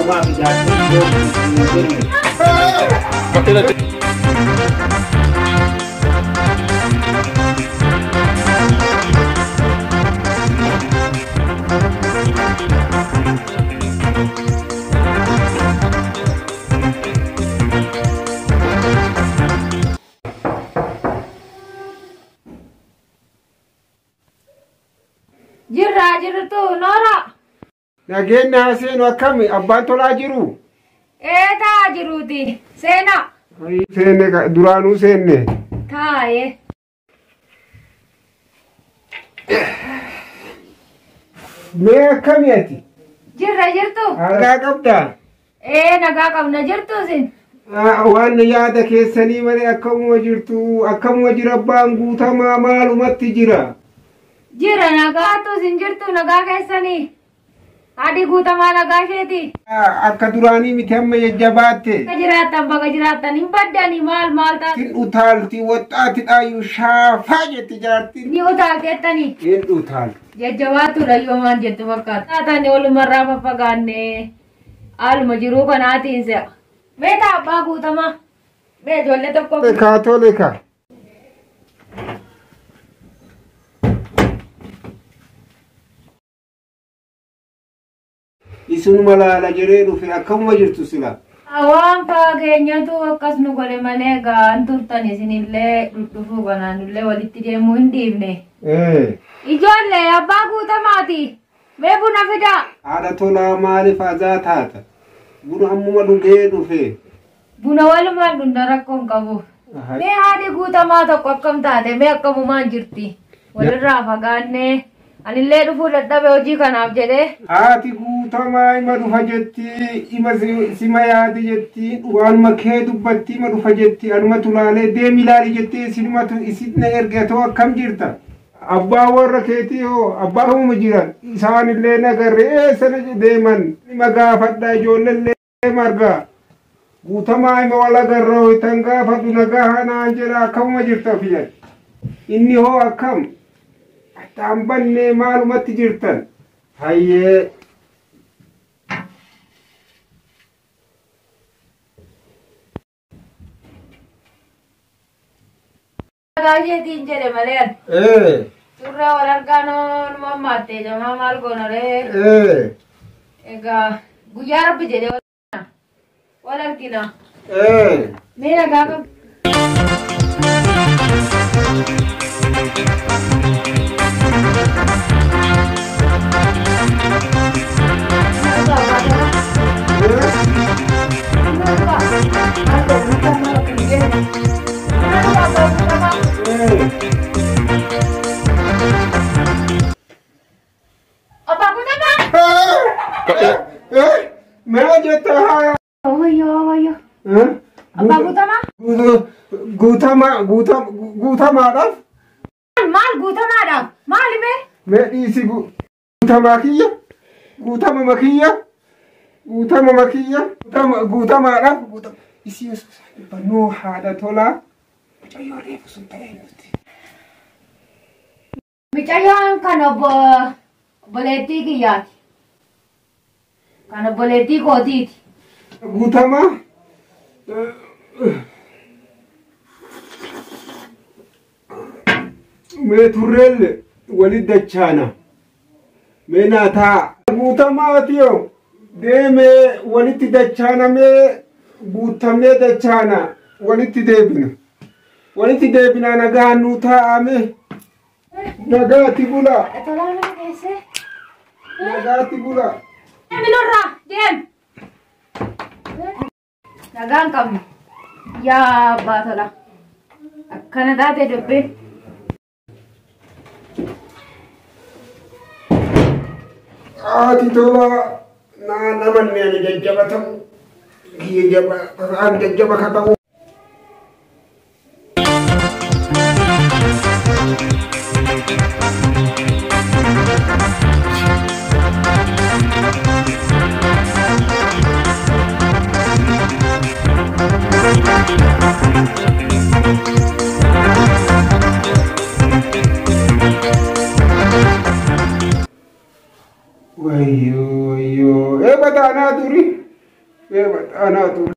Guutamaa fi jaartiin yoo hin jenne. Jirraa jirtu noora. Nageenya seenu akkami abbaan tolaa jiru? Ee taa jiruuti. Seenaa. Seenne duraanuu seenne. Taa'ee. Mee akkami ati? Jirra jirtu. Nagaa qabdaa? Ee nagaa qabna jirtu isin. Waan yaada keessanii malee akkamuma jirtu akkamuma jira abbaan guutamaa maalumatti jira. Jira nagaatu isin jirtu nagaa keessanii. Haadhi guutamaa nagaa isheeti. Akka duraanii miti amma jajjabaatte. Baga jiraattan baga jiraattan hin baddanii maal maal taate. Hin utaalti waxxaati dhaayu shaafaa jetti jaartiin. Ni utaalteettanii. Hin utaalti. Jajjabaattuudha yoo maan jettu fakkaata. Taatanii walumarraa faffagaanne haaluma jiruu kanaatiin se'a. Meetaa abbaa guutamaa. Mee ijoollee tokko. Kaa tole kaa. Isinuma laala jedhee dhufe akkamuma jirtu sila. Waan fageenyatu akkas nu godhe malee gaan turtan isinillee dhudhufuu kanaan illee walitti deemuu hin dhiifne. Ijoollee abbaa guutamaati. Mee buna fidaa. Haadha tolaa maaliif azaa taata? Buna ammuma dhugee dhufe. Buna walumaan dhugna rakkoo hin qabu. Mee haadhi guutamaa tokko akkam taate mee akkamumaan jirti? Walirraa fagaannee anillee dhufuu dadhabe hojii kanaaf jedhee. Haati guutamaa ima dhufa jetti, ima sima yaade jetti, waanuma kee dubbatti ima dhufa jetti, anuma tulaalee deemi ilaali jettee isinumatu isin erge too akkam jirta? Abbaa warra keetii hoo abbaa uuma jiran isaanillee nagarre eessa deeman ima gaafadha ijoolleellee marga. Guutamaa ima wal agarra ho'itan gaafadhu nagaa hanaan jedha akkamuma jirta ofiyyan. Inni hoo akkam? Addaan bannee maalumatti jirtan? Hayyee. Nagaa isheetiin jedhe malee. Surraa wal argaa nu mammaattee jamaa maal goonaree. Egaa guyyaa rabbi jedhee wal argina. Mee nagaa qabdu. Abbaa guutamaa. Maal jetta haa? Wayyoo wayyoo. Abbaa guutamaa. Guutamaa guutamaadhaaf? Maal guutamaadhaaf? Maali mee? Mee dhiisi guutamaa kiyya? Guutama kiyya? Guutama kiyya? Guutamaadhaaf? Isii osoo bannoo haadha tolaa mucayyoo reefu sun ta'ee nuti. Mucayyoon kan obboleettii kiyyaati. Kan obboleettii kootiiti. Guutamaa? Mee turreelle walit dachaana. Mee naa taa'a. Guutamaatiyoo deemee walitti dachaana mee guutamnee dachaana walitti deebina. Walitti deebinaa nagaa nuu taa'ame. Nagaatti bulaa. Tolaa nama geessee. Nagaatti bulaa. Deemi nurraa deemi. Nagaa hin qabnu. Yaa abbaa tolaa. Akkana taate dubbee. Haati tolaa naa namanne ani jajjaba ta'u. Kiyya jaba ani jajjaba ka ta'u. Wayyoo wayyoo. Eeba taanaa duri. Anaatu.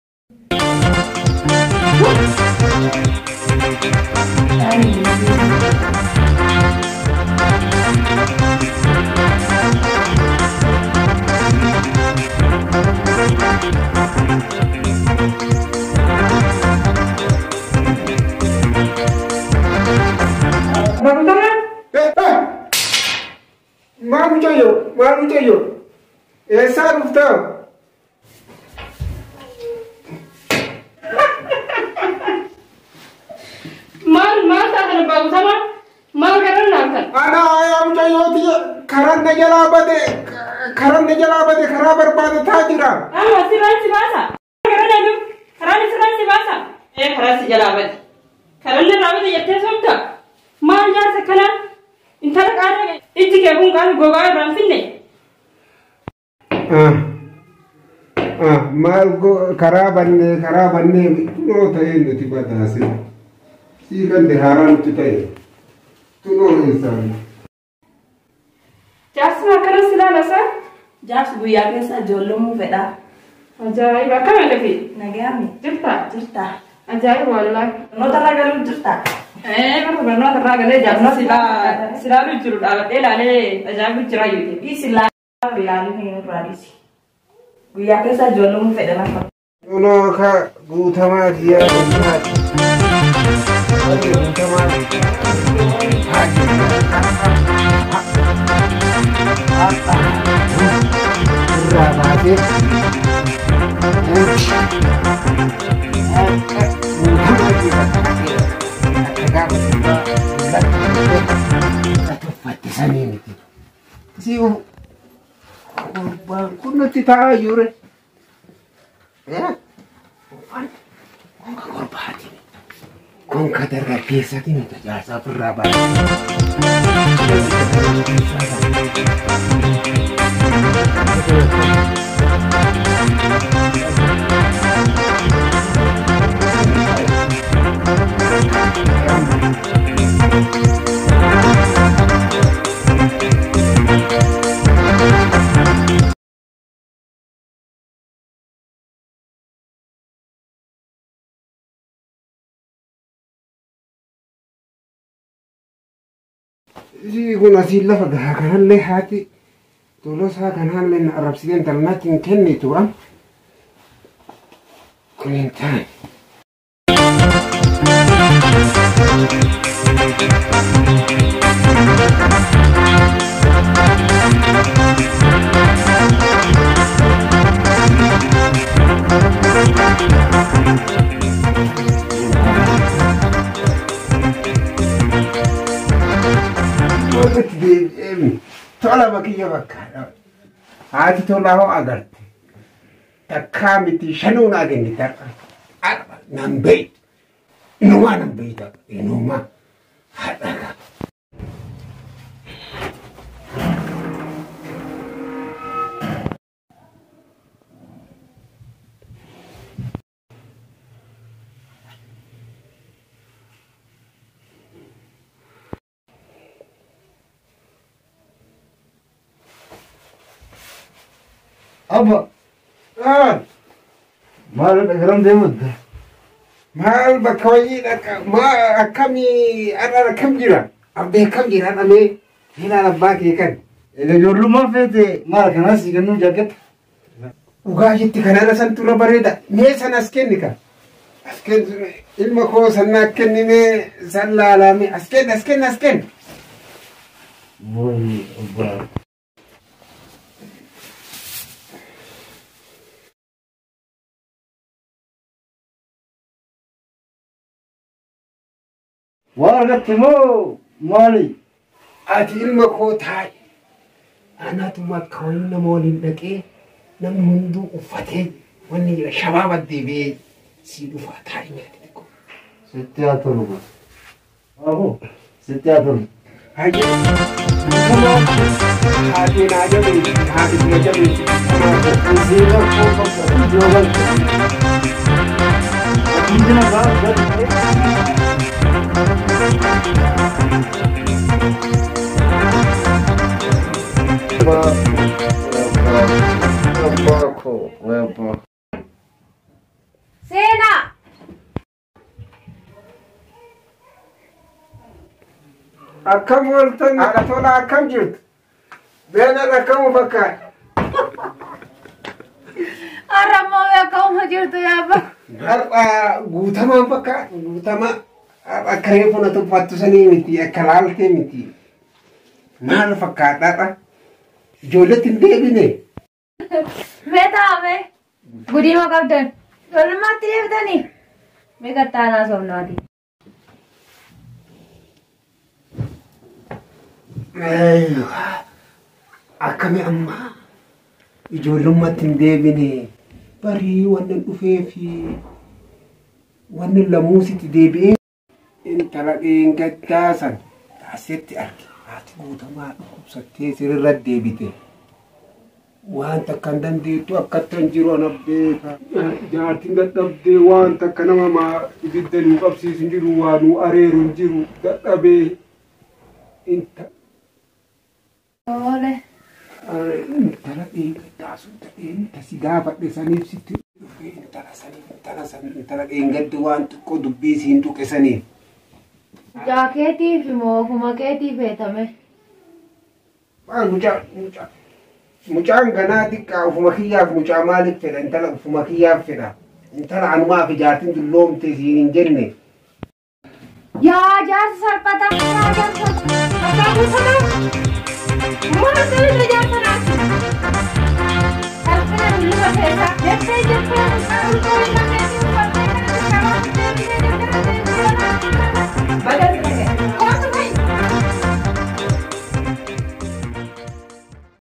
Maal mucayyoo? Maal mucayyoo? Eessaa dhuftaa? Maal maal taatan abbaa guutamaa? Maal garan laatan? Ana yaa mucayyooti karaan na jalaa bade karaan na jalaa bade karaa barbaade taa jira. Amma sirraan si baasa. Garan adu karaan sirraan si baasa. Ee karaa si jalaa bade. Karaan irraa bade jettee somta. Maal jaarsa kana intala qaala ijji kee kun qaala gogaa irraa hin finne. Maal karaa bannee tunoo ta'ee nuti badaase. Sii kan haaraa nuti ta'e. Tunoo eessaan. Jaarsi akkana si ilaalasa? Jaarsi guyyaa keessa ijoollumuu fedha. Ajaa'iba akkam lafi? Nagaami. Jirta? Jirta. Ajaa'iba wallaahi. Barnoota irraa galuun jirta? Ee barnoota irraa galee jaarsa silaaluu jiru dhaabadhee ilaalee ajaa'ibu jira yuuti. Dhiisi ilaaluu hin irraa dhiisi. Guyyaa keessa ijoollumuu fedha lafa. Kunoo ka guutamaa kiyyaa guutamaa. Guutamaa. Irraa baasee. Tuffatte sanii miti. Si gurbaan kun nutti taa'aa jiru. Kun ka gurbaati. Kun ka dargaggeessaati miti jaarsa ofirraa baasee. Kun asiin lafa gahaa kanallee haati tolosaa kanallee na arrabsitee intalnaatti hin kennitu am kun hin taane. Tola bakiyya bakka. Haati tolaa hoo agarte. Takkaa miti shanuun aganni tarqa. Nan beeytu. Inumaa nan beeyta. Inumaa haadha qaba. Abba. Maal garam deemudda? Maal bakka wayii dhaqa maa akkamii har'a akkam jira? Abbee akkam jira dhamee hilaan abbaa kee kan. Ijoollummaa feete maal kanas kennuu jaaketta? Dhugaa jetti kanarra san turre bareeda. Mee san as kenni ka. As kenni ilma koo san naa kenni mee san laalaa as kenni as kenni as kenni. Mooyi abbaa. Waan argatte moo maali? Ati ilma koo taa'i. Anatuma akka wayii nama waliin dhaqee namni hunduu uffatee wanni jira shabaaba deebi'ee sii dhufaa taa'i nyaate xiqqoo. Sitti haa tolu. Baaboo sitti haa tolu. Hayyee haati naa jabeessi haati na jabeessi. Isiin rakkoo qabda iddoo galta. Hundina ba'a. Abbaa koo abbaa. Seenaa. Akkam ooltan haadha tolaa akkam jirtu? Beenan akkamu fakkaata? Har'a immoo akkuma jirtu yaabba. Har'a guutamaan fakkaata guutamaa akka reefu na tuffattu sanii miti akka laaltee miti. Maal fakkaata har'a? Ijoolletti hin deebine. Mee taa'ame. Gudii ma qabdan. Ijoollummaatti deebitanii. Mee gattaanaa somnaati. Akkami amma ijoollummaatti hin deebine barii wannan dhufee fi wannan lamuusitti deebi'ee intala dheengaddaa san taasetti arge haati guutamaa dhukkubsattee sirrirra deebite. Waan takka hin dandeettu akkatti hin jiru ana beeka. Jaartiin dadhabdee waan takka nama maa ibidda nuu qabsiisu hin jiru waa nuu areeru hin jiru dadhabee inta. Oole. Intala dheengaddaa sun ta'ee tasi gaafadhe saniif sitti dhufee intala saniif intala san intala dheengaddi waan xiqqoo dubbii siin tuqe saniif. Jaakeetiif moo ofuma keetii feetame? Maal mucaa mucaa mucaan ganaa xiqqaa ofuma kiyyaaf mucaa maaliif fedha intala ofuma kiyyaaf fedha intala anumaaf jaartiin dulloomte siin hin jenne. Yaa jaarsa salphataa. Yaa jaarsa. Abbaa guutamaa. Maal ta'e jaarsa naaf?